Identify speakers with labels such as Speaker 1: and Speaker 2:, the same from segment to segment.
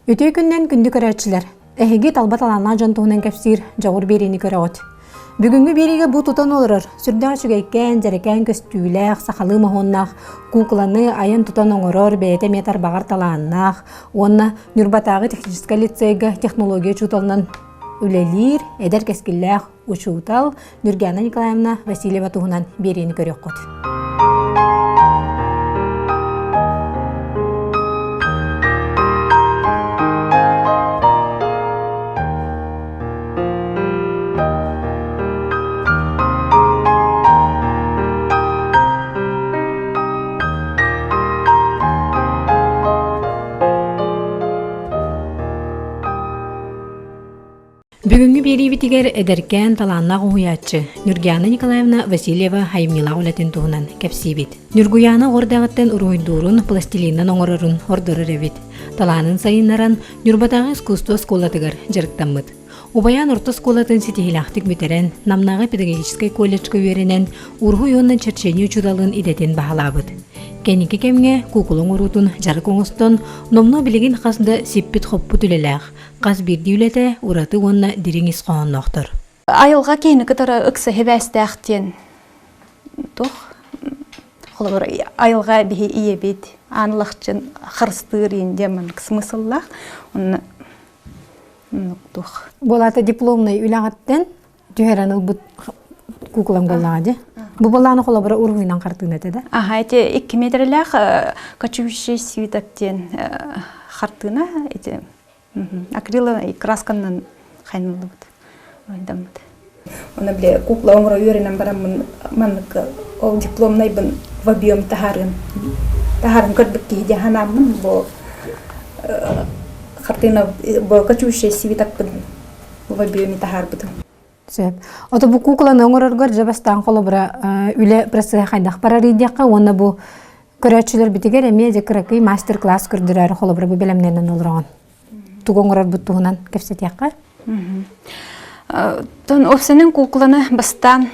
Speaker 1: Үтүө күннэн күндү көрөөччүлэр! Эһиги талба талааннаах дьон туһунан кэпсиир дьоҕур биэриини көрөҕүт. Бүгүҥҥү биэриигэ бу тутан олорор, сүрдээх үчүгэйкээн, дьэрэкээн көстүүлээх, сахалыы моһуоннаах куукуланы айан-тутан оҥорор, бэйэтэ эмиэ тарбаҕар талааннаах уонна Ньурбатааҕы техническэй лицейгэ технология учууталынан үлэлиир эдэр кэскиллээх учуутал Нюргана Николаевна Васильева туһунан биэриини көрүөххүт. Бүгүҥҥү биэриибитигэр эдэркээн талааннаах уһуйааччы Нюргуяна Николаевна Васильева айымньылаах үлэтин туһунан кэпсиибит. Нюргуяна оҕо эрдэҕиттэн уруһуйдуурун, пластилинынан оҥорорун ордорор эбит. Талаанын сайыннаран, Ньурбатааҕы искусство оскуолатыгар дьарыктаммыт. Убайаан орто оскуолатын ситиһиилээхтик бүтэрэн, Намнааҕы педагогическай колледжка үөрэнэн, уруһуй уонна черчение учууталын идэтин баһылаабыт. Кэнники кэмҥэ куукула оҥоруутун дьарык оҥостон, номнуо билигин хас да сиппит-хоппут үлэлээх, Хас биирдии үлэтэ ураты уонна дириҥ ис хоһоонноохтор.
Speaker 2: Айылҕа киһини кытары ыкса сибээстээх диэн туох холобур айылҕа биһи ийэбит аан лахчын харыстыыр иин диэн маннык смысллаах онно туох
Speaker 1: Буолаата дипломнай үлэҕиттэн түһэрэн ылбыт куукулаҥ буоллаҕа дии. Бу былааны холобура уруһуйунан хартыына этэ да?
Speaker 2: Аха, эти 2 метрэлээх кочующий свиток диэн хартыына эти акриловый красканан хайныллыбыт ойдаммыт.
Speaker 3: Оны биле кукла оҥоро үөрэнэн бараммын маннык ол дипломнайбын в объем таһаарыам таһааран көрбүт киһи дии санааммын бу хартыына бу кочующий свитокпын в объеме таһаарбытым.
Speaker 1: Сөп. Ото бу куукуланы оҥороргор дьэ бастаан холобура үлэ процеһа хайдах барарый диэххэ уонна бу көрөөччүлэрбитигэр эмиэ дьэ кыракый мастер-класс көрдөрөөрү холобура бу бэлэмнэнэн олороҕун. Тугу оҥорорбут туһунан кэпсэтиэххэ.
Speaker 2: Тон овсенин куукуланы бастаан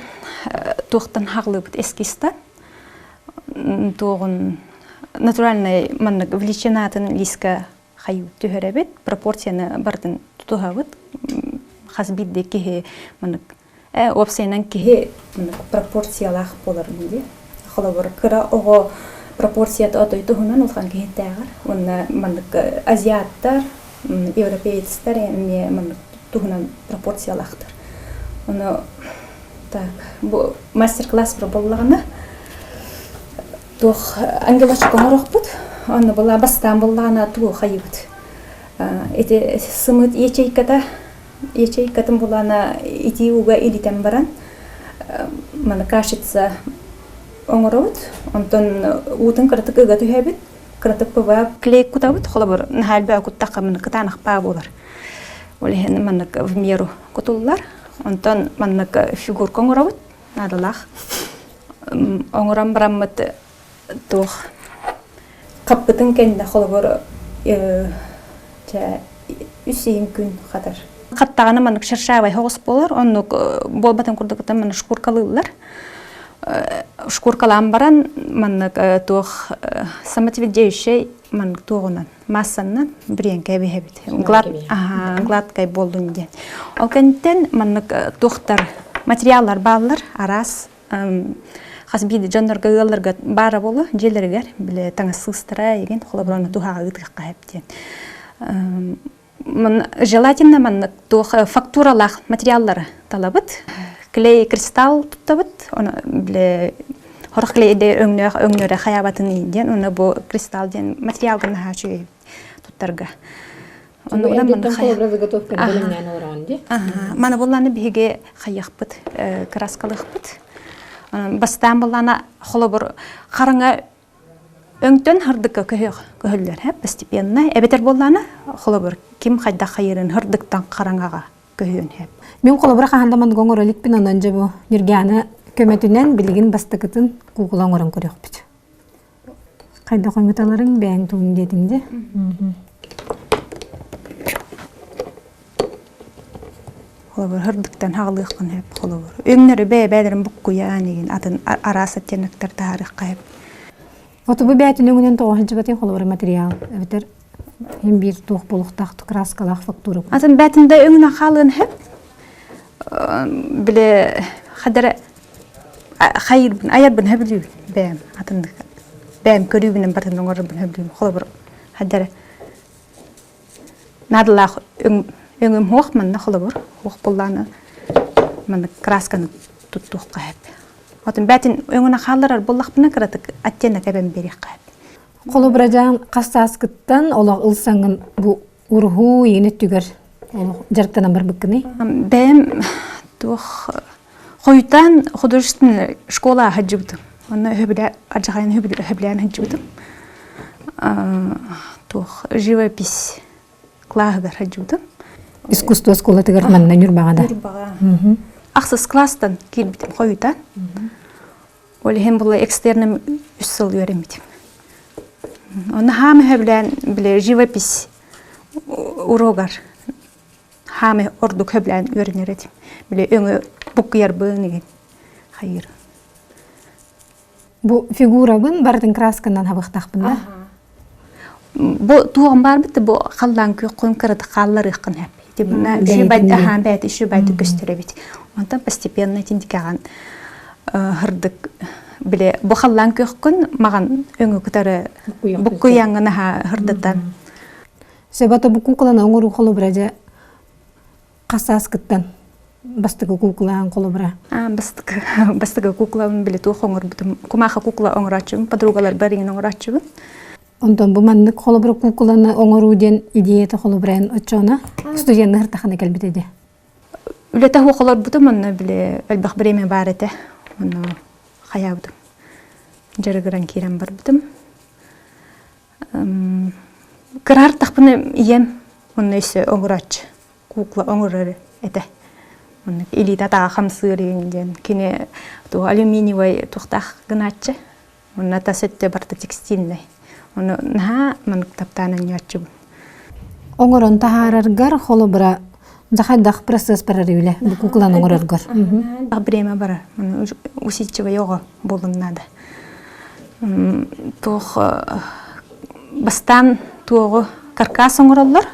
Speaker 2: туохтан хаҕылыыбыт эскизтан туоҕун натуральный маннык величинатын лиска хайыы түһэрэбит, пропорцияны барытын тутуһабыт. Хас биирдии киһи маннык уопсайынан киһи
Speaker 3: маннык пропорциялаах буоларын дии. Холобур, кыра оҕо пропорцията отой туһунан улахан киһитээҕэр уонна маннык азиаттар, европеецтар эмиэ маннык туһунан пропорциялаахтар. Ону так бу мастер-класс буоллаҕына Туох ангелочка оҥорохпут, онно была бастаан буллаҕына тугу хайыбыт. Ити сымыыт ячейката, ячейкатын булана итии ууга илитэн баран маны кашица оҥоробут. Онтон уутун кыратык ыга түһэбит, кыратык ПВА
Speaker 2: клей кутабыт, холобур, наһаа элбэҕи куттахха маны кытаанах паа буолар. Ол иһин маннык в меру кутуллар. Онтон маннык фигурка оҥоробут, наадалаах.
Speaker 3: Оҥорон бараммыт туох хаппытын кэннэ холобур чэ үс иһин күн хатар.
Speaker 2: Хаттаҕына маннык шершавай соҕус буолар, оннук буолбатын курдук маннык шкуркалыыллар. Шкуркалаан баран маннык туох самотведеющай маннык туоҕунан массаннан бүрүйэн кэбиһэбит. Гладкай буоллун диэн. Ол кэнниттэн маннык туохтар материаллар бааллар араас хас биирдии дьоннорго ыалларга баара буолуо дьиэлэригэр бile таҥас сыыстара игин холобур туһаҕа ыытыахха сөп диэн. Желательно маннык туох фактуралаах материаллары талабыт. Клей кристалл туттабыт. Оны биле хорох клейде өҥнөөх өҥнөрө хайаабатын диэн уонна бу кристалл диэн материалга наһаа үчүгэй туттарга. Маны булланы биһиги хайыахпыт, краскалыахпыт. Бастаан буллана холобур хараҥа Өҥтөн һырдыкка көһүөх көһөллөр һэ постепенно эбэтэр буоллаана холобур ким хайдах хайыырын һырдыктан хараҥаҕа көһүөн сөп.
Speaker 1: Мин холобура хаһан да маннык оҥоро иликпин онон дьэ бу Ньургиана көмөтүнэн билигин бастакытын куукула оҥорон көрүөхпүт. Хайдах оҥоталарыҥ бэйэҥ тугуҥ диэтиҥ дии.
Speaker 2: Холобур һырдыктан хаҕылыаххын сөп холобур. Өҥнөрү бэйэ-бэйэлэрин буккуйаан игин атын араас оттеноктар таһаарыахха сөп.
Speaker 1: Оту бу бэйэтин өҥүнэн тоҕо сылдьыбатый холобура материал эбэтэр? Һин биир туох буолуохтаах краскалаах фактура.
Speaker 2: Атын бээтин да өҥүнэн хаалыан сөп. Биле хадара хайырбын айарбын хөбүлүүбүн бэйэм атыннык бэйэм көрүүбүнэн барытын оҥорорбун хөбүлүүбүн холобур хадара наадалаах өҥүм хуох манна холобур хуох буллааны манна красканы туттуохха сөп отун бээтин өҥүнэн хаалларар буоллахпына кыратык оттенок эбэн биэриэххэ сөп.
Speaker 1: Холобура дьаан хас сааскыттан олох ылсаҥҥын бу уруһуу иин өттүгэр олох дьарыктанан барбыккыный?
Speaker 2: Бэйэм туох хойутаан художественный школа сылдьыбытым. Онно өһөбүлэ ардьаҕайын өһөбүлээн сылдьыбытым. Туох живопись клааһыгар сылдьыбытым.
Speaker 1: Искусство школатыгар манна Ньурбаҕа да?
Speaker 2: Ньурбаҕа. Ахсыс класстан киирбитим хойутаан. Ол иһин була экстерным үс сыл үөрэммитим. Онно хаам өһөбүлээн бile живопись урогар хаам ордук хөбүлээн үөрэнэр этим. Бile өҥө буккуйарбын игин хайыр.
Speaker 1: Бу фигурабын барытын красканан хабыхтахпын да?
Speaker 2: Бу туоҕум баар бит бу халлаан күөххүн кыратык хаалларыаххын сөп. Ити үчүгэй аһаан бэйэтэ үчүгэй көстөр эбит. Онтон постепенно итинтикэҕин хырдык биле бу халлаан күөххүн маҕан өҥү кытары буккуйаҥҥын аһа хырдатан.
Speaker 1: Сөбөтө бу куукуланы оҥоруу холобура дьэ хас сааскыттан бастакы куукулаан холобура?
Speaker 2: Бастакы бастакы куукулабын биле туох оҥорбутум кумааха куукула оҥорооччубун подругаларбар иҥин оҥорооччубун.
Speaker 1: Онтон бу маннык холобура куукуланы оҥоруу диэн идеята холобурайан оччоҕуна студенныыр тахана кэлбит этэ.
Speaker 2: Үлэтэ суох олорбутум онно били элбэх время баар этэ. Онно хайаабытым. Дьарыгыран киирэн барбытым. Кыраартахпына ийэм онно өссө оҥорооччу кукла оҥорор этэ. Онно илиитэ атаҕа хамсыыр диэн кини туох алюминиевай туохтаах гынааччы. Онно тас өттө барыта текстильнэй. Ону наһаа маннык таптаан анньааччыбын.
Speaker 1: Оҥорон таһаараргар холобура хайдах процесс барар үлэ бу кукланы оҥороргор?
Speaker 2: Время барар. Усидчивый оҕо буолун надо. Туох бастаан туоҕу каркас оҥороллор.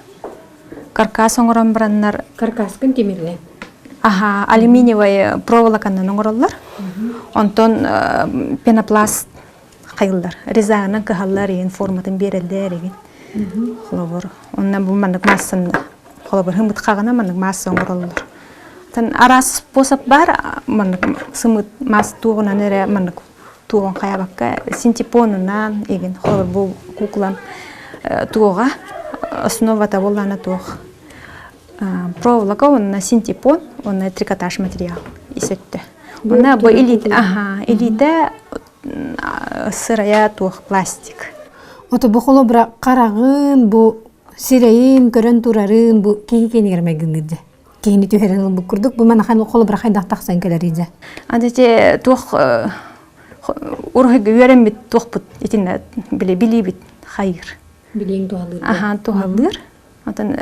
Speaker 2: Каркас оҥорон бараннар
Speaker 1: Каркаскын тимиринэн.
Speaker 2: Аха, алюминиевай проволоканан оҥороллор. Онтон пенопласт хайыллар. Резанан кыһаллар игин форматын биэрэллэр игин. Холобур, онно бу маннык массаны холобур хымыт хаҕына маннык масса оҥороллор. Тан араас способ бар маннык сымыт мас туоҕунан эрэ маннык туоҕун хайабакка синтепонунан игин холобур бу куклам туоҕа основата буоллаана туох проволока уонна синтепон уонна трикотаж материал ис өттө. Уонна бу илиитэ аха илиитэ сырайа туох пластик.
Speaker 1: Ото бу холобура хараҕын бу сирэйин көрөн турарын бу киһи киэнигэр майгынныыр дьэ. Киһини түһэрэн ылбыт курдук бу манахан холобура хайдах тахсан кэлэрий дьэ.
Speaker 2: Аны ити туох уруһуйга үөрэммит туохпут итиннэ били билиибит хайыр.
Speaker 1: Билииҥ туһалыыр.
Speaker 2: Аха туһалыыр. Отон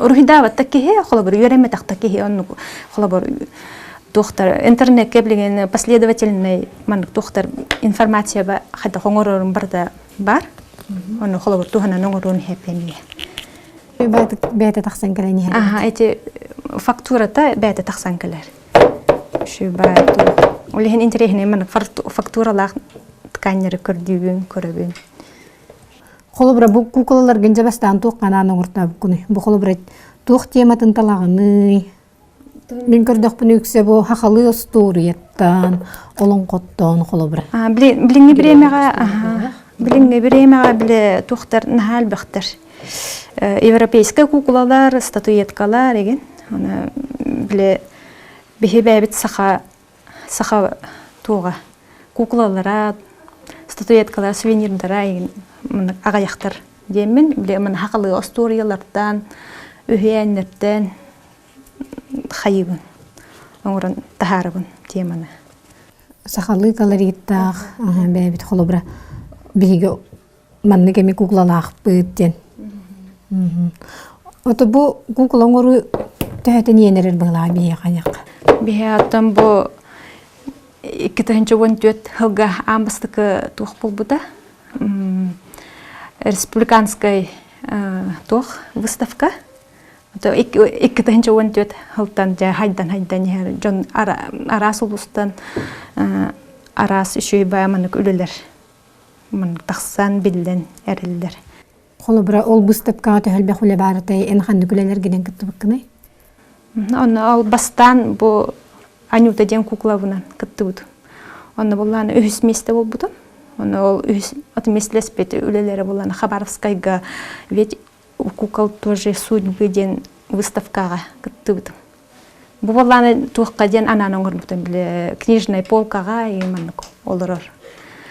Speaker 2: уруһуйдаабатта киһи, холобур, үөрэммэтэхтэ киһи оннук холобур туохтар интернекке билигин последовательный маннык туохтар информация хайдах оҥорорун барыта бар. Ону холобур туһанан оҥоруон иһэппэмиэ.
Speaker 1: Бэйэтэ тахсан кэлэн иһэр.
Speaker 2: Аха, эти фактурата бэйэтэ тахсан кэлэр. Шибай Ол иһин интэриэһинэй маннык фактуралаах тканнары көрдүүбүн, көрөбүн.
Speaker 1: Холобура, бу куукулаларгын дьэ бастаан туох ханаан оҥортообуккунуй? Бу холобура туох тематын талаҕыный? Мин көрдөхпүнэ үксэ бу хахалыы остуоруйаттан, олоҥхоттон холобура.
Speaker 2: Билиҥҥи бириэмэҕэ билиҥҥи бириэмэҕэ били туохтар наһаа элбэхтэр. Европейскай куукулалар, статуэткалар игин. Аны били биһи бэйэбит саха саха туоҕа куклалара, статуэткалара, сувенирдара аҕыйахтар диэммин били маны хахалыы остуоруйалартан, үһүйээннэртэн хайыыбын, оҥорон таһаарабын теманы.
Speaker 1: Сахалыы колориттаах бэйэбит холобура биһиги маннык эми куклалаахпыт диэн. Ото бу кукла оҥоруу төһөтөн иэнэрэр быһылаа биһиэхэ аньахха?
Speaker 2: Биһи оттон бу 2014 сылга аан бастакы туох буолбута республиканскай Туох выставка. 2014 сылтан дьэ хайдан-хайдан иһэр дьон араас улуустан араас үчүгэй баай маннык үлэлэр маннык тахсан биллэн эрэллэр.
Speaker 1: Холобура, ол быыстапкаҕа төһө элбэх үлэ баарытай, эн ханнык үлэлэргинэн кыттыбыккыный?
Speaker 2: Онно ол бастаан бу Анюта диэн куклабынан кыттыбытым. Онно буллаан үһүс миэстэ буолбутум. Онно ол үһүс миэстэлэспит үлэлэрэ буллаан Хабаровскайга ведь у кукол тоже судьбы диэн выставкаҕа кыттыбытым. Бу буоллааны туохха диэн анаан оҥорбутум бile книжная полкаҕа и маннык олорор.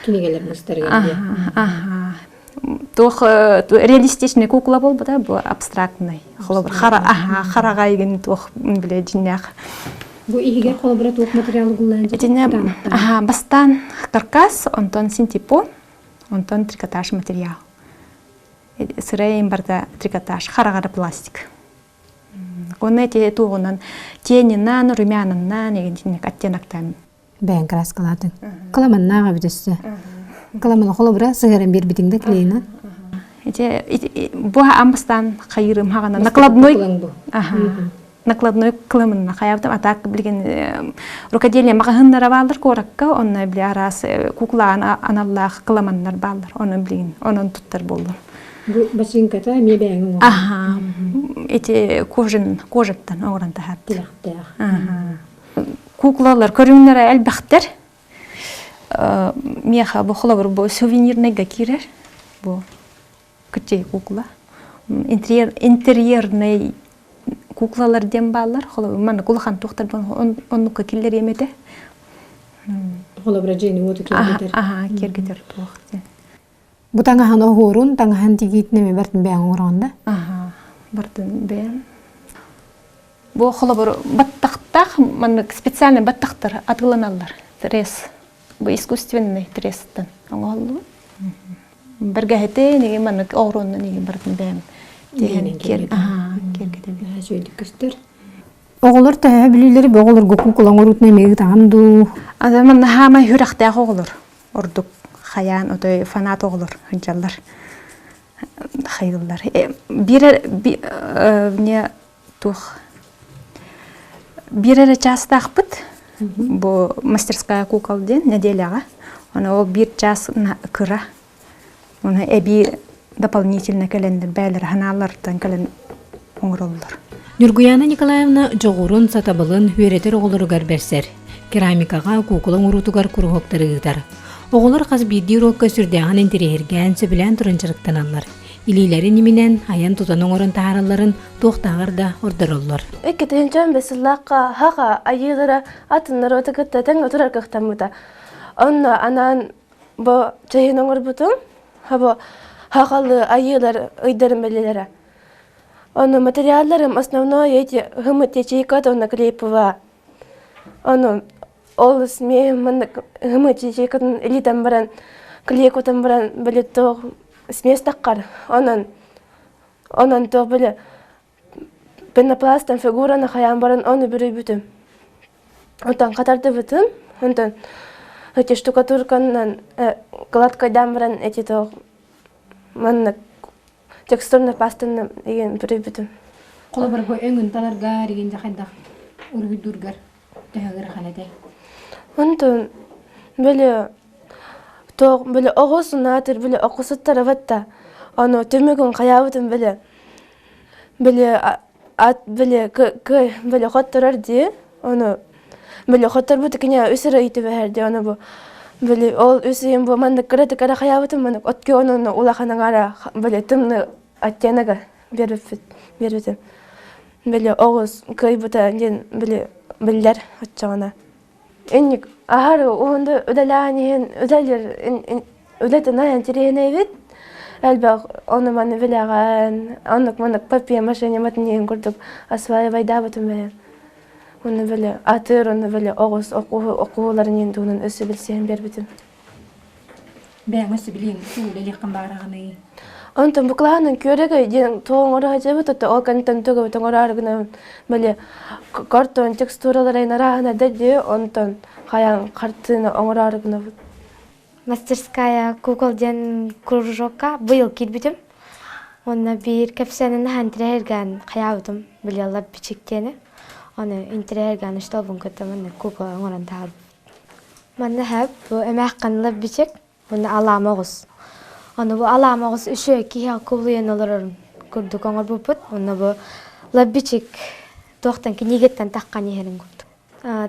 Speaker 1: Кинигэлэр мустарыгар диэн.
Speaker 2: Аха. Туох реалистичный кукла буолбута бу абстрактный. Холобур хара аха хараҕа игин туох биле дьиннээх.
Speaker 1: Бу иһигэр холобура туох материал угуллаан
Speaker 2: Итинне аха бастаан каркас, онтон синтепон, онтон трикотаж материал. Сырайын барда трикотаж, хараҕара пластик. Онно эти туоҕунан тенинан, румянаннан эгин оттеноктан
Speaker 1: Бэйэн краскалаатыҥ. Кыламаннаах эбит өссө. Кыламана холобура сыһыаран биэрбитиҥ да клейынан.
Speaker 2: Ити бу амбастан хайырым хаҕана накладной накладной кыламынна хайабытым атак билген рукоделие маҕаһыннара бааллар куоракка онно били араас куклаан аналлаах кыламаннар бааллар онон билигин онон туттар буоллум.
Speaker 1: Бу бачыыҥката эмиэ бэйэҥ оҥорон.
Speaker 2: Аха ити кожин кожаттан оҥорон таһаарт.
Speaker 1: Тилэхтээх.
Speaker 2: Куклалар көрүҥнэрэ элбэхтэр. Миэхэ бу холобур бу сувенирныйга киирэр. Бу кыччый кукла. Интерьер, интерьерный куклалар диэн бааллар. Холобур маннык улахан туохтар оннукка киллэриэм этэ.
Speaker 1: Холобура дьиэни уоту киэргэтэр.
Speaker 2: Аха, киэргэтэр туох диэн.
Speaker 1: Бу таҥаһын оһуорун, таҥаһын тигиитин эмиэ бартын бэйэҥ оҥороҕун да?
Speaker 2: Аха, бартын бэйэм. Бу холобур баттахтаах маннык специальный баттахтар атыыланаллар. Тресс. Бу искусственный тресстэн оҥоһуллубут. Бэргэһэтин иги маннык оҕуруоннан иги барытын бэйэм тиһэн киэргэтэбин.
Speaker 1: Үчүгэйдик көстөр. Оҕолор төһө бүлүүлэри бу оҕолорго куукула оҥоруутун эмиэ ыытаҕын дуу?
Speaker 2: Аны манна хаамай сүрэхтээх оҕолор ордук хайаан отой фанат оҕолор сылдьаллар хайыыллар. Биир не туох биир эрэ чаастаахпыт бу мастерская кукол диэн нэдиэлэҕэ ону ол биир чаас кыра ону эбии дополнительно кэлэннэр бээлэрэ ханаалларыттан кэлэн оҥороллор.
Speaker 1: Ньургуйаана Николаевна дьоҕурун, сатабылын үөрэтэр оҕолоругар бэрсэр. Керамикаҕа, куукула оҥоруутугар куруһуоктары ыытар. Оҕолор хас биирдии уруокка сүрдээҕин интэриэһиргээн, сөбүлээн туран дьарыктаналлар. Илиилэрин иминэн, айан-тутан оҥорон таһааралларын туохтааҕар да ордороллор.
Speaker 4: Иккитинчэн бэсиллаахха хаха айыылара атын норуоту кытта тэҥ отурар кыахтаммыта. Онно анаан бу чэйин оҥорбутум, бу хахалы айыылар ыйдарын бэлиэлэрэ. Ону материалларым основной эти хымыт ячейката уонна клейпова. Ону ол смеем маннык хымыт ячейкатын илитэн баран клей кутан баран били туох смесь таххар. Онон онон туох били пенопластан фигураны хайаан баран ону бүрүйбүтүм. Онтон хатардыбытым. Онтон эти штукатурканан гладкайдаан баран эти туох маннык текстурный пастаны деген бүрүйбүтүм.
Speaker 1: Холобур, бу өҥүн таларгар игин хайдах уруһуйдуургар төһө ыарахан этэй?
Speaker 4: Онтон били туох били оҕус унаатыр били окусуттарабат да ону түмүгүн хайаабытын били били ат били кы били хотторор дии ону били хотторбут кине үс эрэ ыйтыбэһэр дии ону бу били ол үс ыйым бу маннык кыратык эрэ хайаабытым маннык отке ону улахан аҥаара били тымны оттенога биэрбиппит биэрбитим били оҕус кыайбыта диэн били биллэр оччоҕуна инник аһар уһунду үлэлээн иһин үлэлир үлэтин айан тириэнэйбит элбэх ону-маны билэҕин оннук-маннык папье-маше ньыматын иһин курдук осваивайдаабытым бэйэм уонна били атыыр уонна били оҕус окуһууларын иһин туһунан өссө билсиһэн биэрбитим.
Speaker 1: Бэйэҥ өссө билиэҥ үлэлиэххин баҕараҕыный?
Speaker 4: Онтон бу кылаанын күөрэгэй диэн туох оҥоро сылдьабыт ото ол кэнниттэн тугу оҥороору гынабын били картон текстураларын арааһын эрдэ дии онтон хайаан хартыына оҥороору гынабыт.
Speaker 5: Мастерская кукол диэн кружокка быйыл киирбитим. Уонна биир кэпсээнин наһаа интэриэһиргээн хайаабытым билиэллэр бичик диэни. Ону интэриэһиргээн устуолбун кытта манна куукула оҥорон таһаарбыт. Манна һэп бу эмээххин бичик уонна алаама оҕус. Ону бу алаама оҕус үчүгэй киһиэхэ кубулуйан олорорун курдук оҥорбуппут. Уонна бу лаббичик туохтан кинигиттэн таххан иһэрин курдук.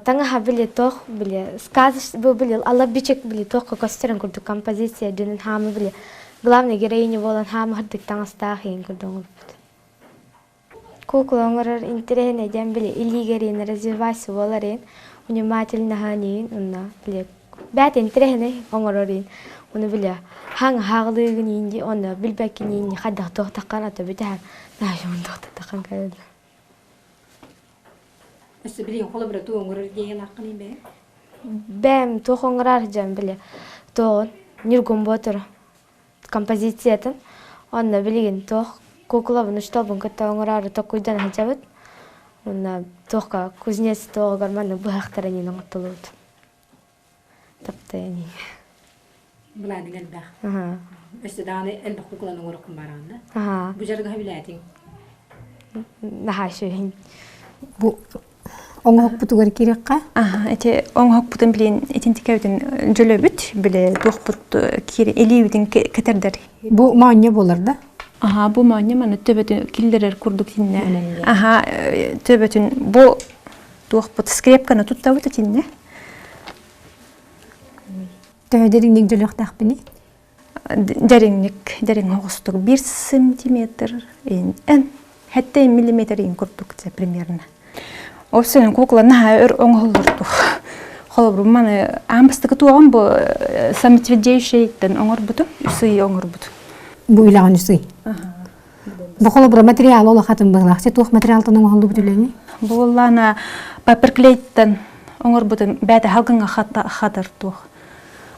Speaker 5: Таҥаһа били туох били сказоч бу били алабичик били туохха көстөрүн курдук композиция дьонун хаамы били главный героиня буолан хаамы хардык таҥастаах иһин курдук оҥорбут. Куукула оҥорор интэриэһинэй диэн били илиигэр развивайся буолар иһин внимательноһын иһин уонна били бэт интэриэһинэй оҥорор иһин уну били хаҥ хаҕылыыгын иһин дии онно билбэккин иһин хайдах туохтаххын ата бүтэһэр наһаа туохтаххын кэлэллэр.
Speaker 1: Өссө билигин холобура туох оҥорор идеялааххын бэйэҥ?
Speaker 5: Бэйэм туох оҥорор дьон били туоҕун Ньургун Боотур композициятын онно билигин туох куукулабын учууталбын кытта оҥороору толкуйдан сылдьабыт уонна туохха кузнец туоҕугар маннык быһахтары иҥин оҥортолуубут таптайан
Speaker 1: Былааныҥ элбэх. Өссө даҕаны элбэх куукуланы оҥороххун баараҕын да? Бу дьарыгы сөбүлээтиҥ?
Speaker 5: Наһаа үчүгэй.
Speaker 1: Бу оҥоһукпутугар киириэххэ?
Speaker 2: Ити оҥоһукпутун билин итинтикэбитин дьөлөбүт, били туохпут киир илиибитин кэтэрдэр.
Speaker 1: Бу моонньо буолар да?
Speaker 2: Аха, бу моонньо маны төбөтүн киллэрэр курдук тиннэ. Аха, төбөтүн бу туохпут скрепканы туттабыт итиннэ.
Speaker 1: Төһө дириҥник дьөлүөхтээхпиний?
Speaker 2: Дьэриҥник, дьэриҥ оҕустук 1 сантиметр эн хэттэ миллиметр ин курдук примерно. Ол сен кукла наһаа өр оҥоһуллурдук. Холобур, маны аан бастакы туоҕум бу самоцветдеющийттэн оҥорбутум, үс ый оҥорбутум.
Speaker 1: Бу үлэҕин үс ый? Бу холобура материал улахатын быһылаах. Туох материалтан оҥоһуллубут үлэни?
Speaker 2: Бу буоллаана паперклейтен оҥорбутум бэйэтэ халгыҥҥа хатар туох.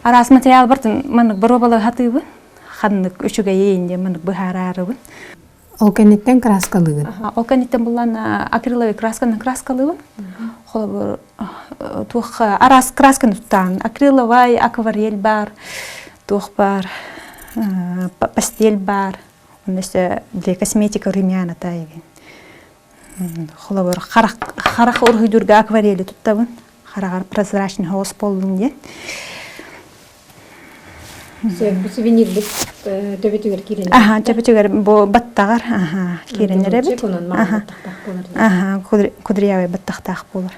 Speaker 2: Араас материал бартын маннык боруобалыы хатыыбын. Ханнык үчүгэйин диэн маннык быһаараарыбын.
Speaker 1: Ол кэнниттэн краскалыыгын?
Speaker 2: Ол кэнниттэн буллан акриловый красканан краскалыыбын. Холобур, туох араас красканы туттаан. Акриловай, акварель бар, туох бар, пастель бар. Онно өссө для косметика румяната эбин. Холобур, харах, харах уруһуйдуурга акварели туттабын. Хараҕар прозрачный соҕус буоллун диэн.
Speaker 1: Сувенирбит төбөтүгэр киирэн
Speaker 2: Аха, төбөтүгэр бу баттаҕар аха киирэн эрэбит. Аха, кудрявый баттахтаах буолар.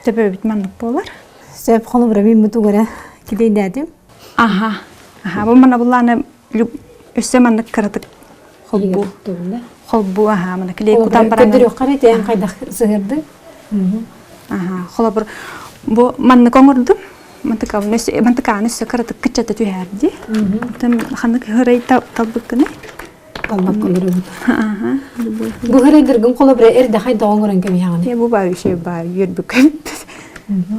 Speaker 2: Төбөбүт маннык буолар.
Speaker 1: Сөп холобура мин бутугара килейдээтим.
Speaker 2: Аха. Аха, бу манна буллааны өссө маннык кыратык холбуу. Холбуу аха, мана клей кутан баран.
Speaker 1: Көрдөрүөххэ этээн хайдах сыһырдың?
Speaker 2: Аха, холобур бу маннык оҥордум. Мантыкааны мантыкааны өссө кыратык кыччата түһээрди. Там ханнык хырай талбыккыный?
Speaker 1: Талбакка олоробут. Бу хырайдыргын холобура эрдэ хайдах оҥорон кэбиһэҕин?
Speaker 2: Бу баар үчүгэй баар үөрбүккүн.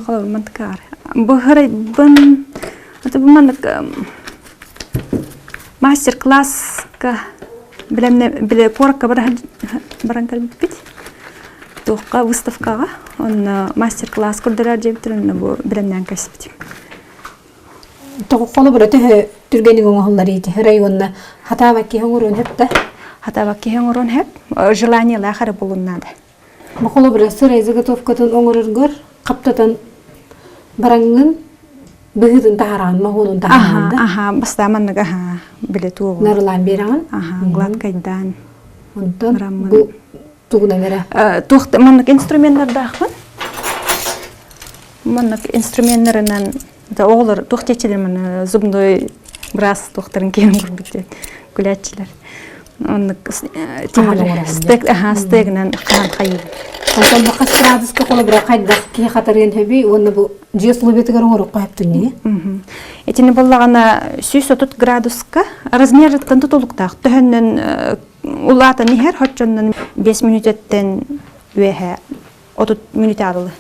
Speaker 2: Холобур мантыкаар. Бу хырайбын аты бу маннык мастер-класска билэмнэ биле куоракка баран кэлбиппит. Туохха выставкаҕа онно мастер-класс көрдөрөр диэбиттэр онно бу билэмнээн кэспитим.
Speaker 1: Холобура төһө түргэнник оҥоһуллар ити районна хатаабат киһи оҥоруон сөп да?
Speaker 2: Хатаабат киһи оҥоруон сөп. Желаниелаах эрэ буолун наада.
Speaker 1: Бу холобура сырай заготовкатын оҥороргор хаптатан бараҥҥын быһыытын таһараҕын, моһуонун таһараҕын да?
Speaker 2: Аха, бастаан маннык аха, биле туоҕу.
Speaker 1: Нарылаан биэрэҕин?
Speaker 2: Аха, гладкайдаан.
Speaker 1: Онтон бу тугунан эрэ?
Speaker 2: Туох маннык инструменнардаахпын. Маннык инструменнарынан да оҕолор туох диэччилэр маны зубной брас туохтарын киһин курдук диэн күлээччилэр. Оннук стек аха стегинэн хаан хайыыбын.
Speaker 1: Онтон бу хас градуска холобура хайдах киһи хатарыан сөбүй уонна бу дьиэ условиятыгар оҥоруохха сөптүн
Speaker 2: Итини буллаҕына 130 градуска размерыттан тутулуктаах төһөннөн улаатан иһэр хоччоннон 5 мүнүүтэттэн үөһэ 30 мүнүүтэ аҕылы.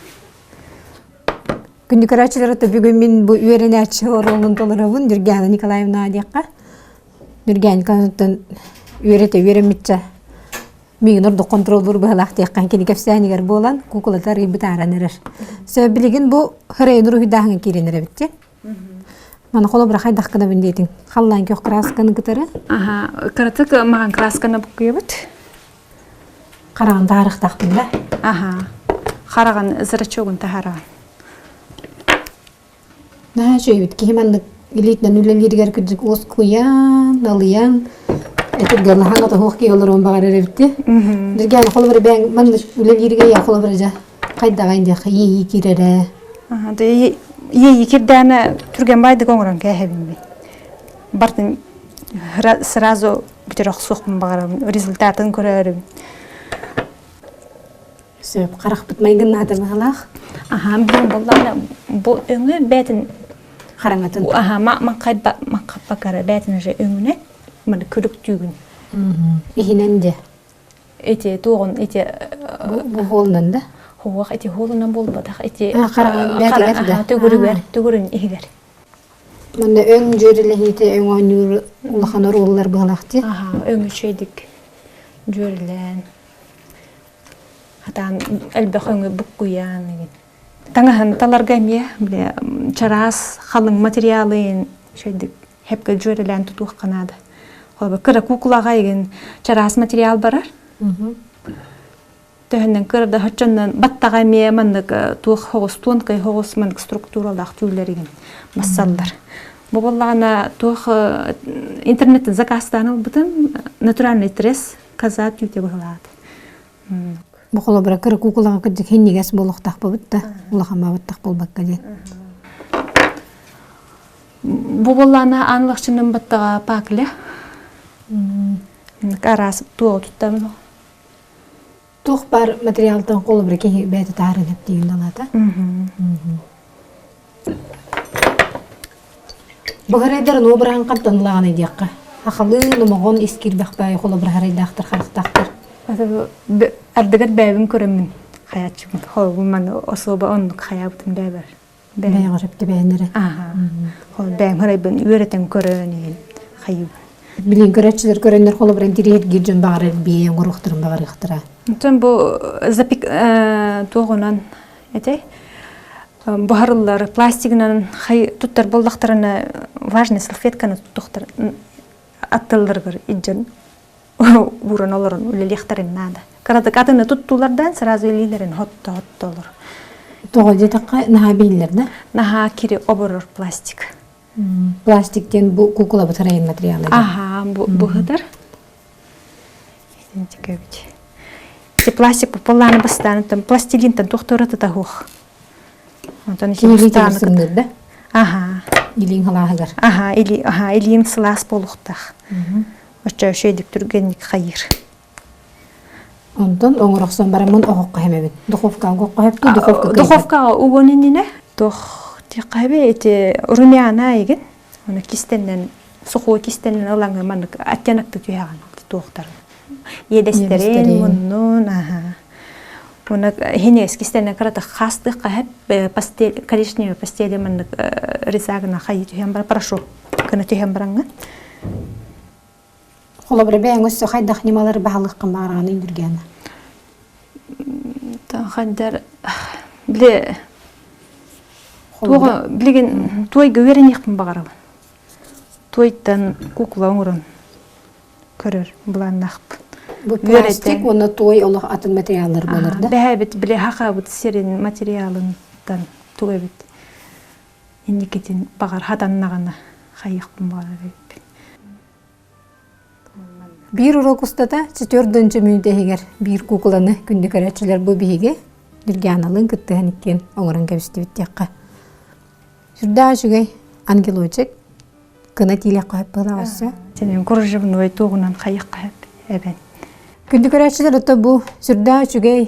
Speaker 1: Күндү көрөөччүлэр бүгүн мин бу үөрэнээччи оруолун толоробун Нюргана Николаевна диэххэ. Нюргана Николаевнаттан үөрэтэ үөрэммитчэ миигин ордук контроллуур быһалаах диэххэ кини кэпсээнигэр буолан куукулата арыйбыт ааран эрэр. Сөп билигин бу хырайын уруһуйдааһыҥа киирэн эрэбит дии. Маны холобура хайдах гынабын диэтиҥ? Халлаан күөх красканы кытары?
Speaker 3: Аха, кыратык маҕан красканы буккуйабыт.
Speaker 1: Хараҕын таһаарыахтаахпын да?
Speaker 3: Аха, хараҕын зрачогун таһаараҕын.
Speaker 1: Наһаа үчүгэйбит. Киһи маннык илиитинэн үлэлииригэр кырдьык уоскуйан, налыйан, этиргэлаһан отоһуох киһи олоруон баҕарар эбит. Диргээн холобура бэйэҥ маннык үлэлииргэ я холобура дьэ хайдаҕай диэххэ иэйии киирэрэ.
Speaker 3: Иэйии кирдээнэ түргэн баайдык оҥорон кээһэбин мин. Бартын сразу бүтэр охсуохпун баҕарабын, результатын көрөөрүбүн.
Speaker 1: Сөп, харахпыт майгыннаата быһалаах.
Speaker 3: Аха, билин буллаҕына бу өҥө бээтин
Speaker 1: хараҥатын.
Speaker 3: Аха, маҥхайба маҥхаппакара бээтин уже өҥүнэн маны күлүктүүгүн.
Speaker 1: Иһинэн дьэ.
Speaker 3: Ити туоҕун ити
Speaker 1: бу хуолунан да?
Speaker 3: Хуох ити хуолунан буолбатах ити
Speaker 1: хараҕын бээтигэр да.
Speaker 3: Төгүрүгэр, төгүрүн иһигэр.
Speaker 1: Манна өҥ дьүөрэлэһиитэ өҥ оонньуур улахан оруоллар быһалаах дии.
Speaker 3: Аха, өҥ үчүгэйдик дьүөрэлээн. Хатаан элбэх өҥү буккуйаан игин. Таҥаһын таларга эмиэ бile чараас халыҥ материалын үчүгэйдик хэпкэ дьүөрэлээн тутуохха наада. Холобур кыра куукулаҕа игин чараас материал барар. Төһөннөн кыра да оччоннон баттаҕа эмиэ маннык туох хоҕус тонкай хоҕус маннык структуралаах түүлэр игин массаллар. Бу буоллаҕына туох интернеттен заказтаан ылбытым натуральный тресс каза түүтэ быһылаат.
Speaker 1: Бу холобура кыра куукулаҕа кырдьык хинньигэс буолуохтаахпыбыт да улахамаабыттах буолбакка диэн.
Speaker 3: Бу буоллаана аанылахчынын баттаҕа паакля. Араас туоҕу туттабын.
Speaker 1: Туох баар материалтан холобура киһи бэйэтэ таһарын эптиин далаата. Быһарайдар нуобараһын хантан ылаҕын диэххэ. Ахалыы номоҕон ис киирбэх баайы холобураһарайдаахтар харахтаахтар.
Speaker 3: Ардыгар бэйэбин көрөммүн хаyaаччыбын. Холобун маны особо оннук хаyaабытын бэйэбэр.
Speaker 1: Бэйэҕэр эптибээннэрэ.
Speaker 3: Аха. Хол бэйэм харайбын үөрэтэн көрөн иһин хайыбын.
Speaker 1: Билин көрөөччүлэр көрөннөр холобуран тириэргиир дьон баҕарар биэ оҥоруохтарын баҕарыахтара.
Speaker 3: Онтон бу запек туоҕунан этэй буһарыллар пластигынан туттар буоллахтарына важный салфетканы туттухтар аттылларыгар илдьэн ууран олорон үлэлиэхтэрин наада. Кыратык атыны туттулардан сразу илиилэрин хотто-хотто олор.
Speaker 1: Тоҕо диэтэххэ наһаа биллэр да?
Speaker 3: Наһаа кири оборор пластик.
Speaker 1: Пластик диэн бу куукулабыт район материала.
Speaker 3: Аха, бу быһытар. Ити пластик пупалааны бастаан пластилинтан туохтуора тутаһуох.
Speaker 1: Онтон Илиитин да?
Speaker 3: Аха.
Speaker 1: Илиин халааһыгар.
Speaker 3: Аха, или аха, илиин сылаас буолуохтаах. Оччо үчүгэйдик түргэнник хайыыр.
Speaker 1: Онтон оҥорохсон бараммын оһоххо хэмэбин. Духовкаҕа оһоххо хэпту, духовка
Speaker 3: Духовкаҕа угон иннинэ туох тиэххэ ити румяна игин Оны кистэннэн сухой кистэннэн ылаҥы маннык оттенокты түһэҕин туохтарын. Иэдэстэрин, муннун, аха. Уна хинес кистэннэн кырата хастык хаһып пастель коричневый пастели маннык рисагына хайы түһэн бар порошок кына түһэн бараҥҥын.
Speaker 1: Холобура бэйэҥ өссө хайдах ньымалары баһылыаххын баҕараҕын Индүргээнэ?
Speaker 3: Хайдар били туоҕа билигин туойга үөрэниэхпин баҕарабын. Туойтан кукла оҥорон көрөр былааннаахпын.
Speaker 1: Бу пластик уонна туой олох атын материаллар буолар да?
Speaker 3: Бэһэбит били хахабыт сирин материалынтан тугу эбит инникитин баҕар хатаннаҕына хайыахпын баҕарар эбиппин.
Speaker 1: Биир уруок устата четверть мүнүүтэ иһигэр биир куукуланы күндү көрөөччүлэр бу биһиги Ньургианалыын кыттыһан иккиэн оҥорон кэбистибит диэххэ. Сүрдээх үчүгэй ангелочек кына тиилэххэ сөп буолаҕа өссө.
Speaker 3: Сенин кружевной туоҕунан хайыахха сөп эбэн.
Speaker 1: Күндү көрөөччүлэр ото бу сүрдээх үчүгэй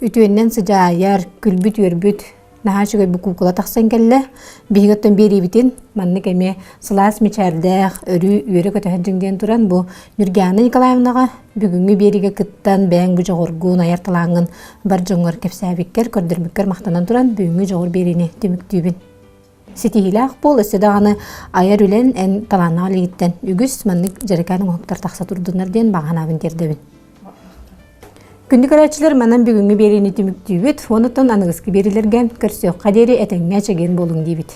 Speaker 1: үтүөннэн сыдьаайар, күлбүт-үөрбүт Наһаа үчүгэй бу куукула тахсан кэллэ. Биһиги оттон биэриибитин маннык эмиэ сылаас мичээрдээх, өрүү үөрэ-көтө сылдьыҥ диэн туран бу Ньургиана Николаевнаҕа бүгүҥҥү биэриигэ кыттан бэйэҥ бу дьоҕургун, айар талааҥҥын бар дьоҥҥор кэпсээбиккэр, көрдөрбүккэр махтанан туран бүгүҥҥү дьоҕур биэриини түмүктүүбүн. Ситиһиилээх буол, өссө даҕаны айар үлэн эн талааннаах илиигиттэн үгүс маннык дьэрэкээн оҥоһуктар тахса турдуннар диэн баҕа санаабын тиэрдэбин. Күндү көрөөччүлэр, манан бүгүҥҥү биэриини түмүктүүбүт. Онуттан аныгыскы биэриилэргэ көрсүөххэ диэри этэҥҥэ чэгиэн буолуҥ диибит.